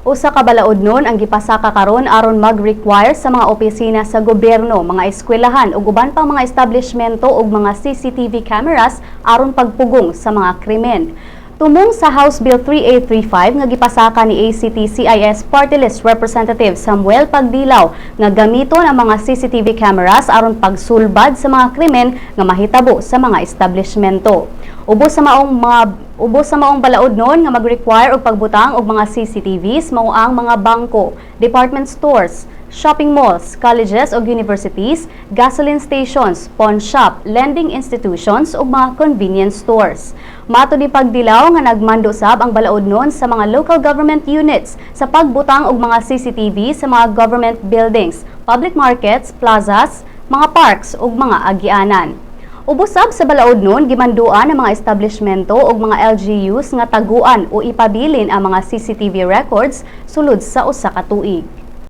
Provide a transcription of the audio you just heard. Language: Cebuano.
Usa ka balaodnon ang gipasaka karon aron mag-require sa mga opisina sa gobyerno, mga eskwelahan ug uban pang mga establishmento og mga CCTV cameras aron pagpugong sa mga krimen. Tumong sa House Bill 3835 nga gipasaka ni ACT-CIS Party List Representative Samuel Pagdilao nga gamiton ang mga CCTV cameras aron pagsulbad sa mga krimen nga mahitabo sa mga establishmento. Ubos sa maong balaodnon nga mag-require og pagbutang og mga CCTVs mao ang mga bangko, department stores, shopping malls, colleges ug universities, gasoline stations, pawn shop, lending institutions ug mga convenience stores. Matud ni Pagdilao nga nagmando sab ang balaodnon sa mga local government units sa pagbutang og mga CCTV sa mga government buildings, public markets, plazas, mga parks ug mga agianan. Ubos sab sa balaodnon, gimanduan ang mga establishmento ug mga LGUs nga taguan o ipabilin ang mga CCTV records sulod sa 1 ka tuig.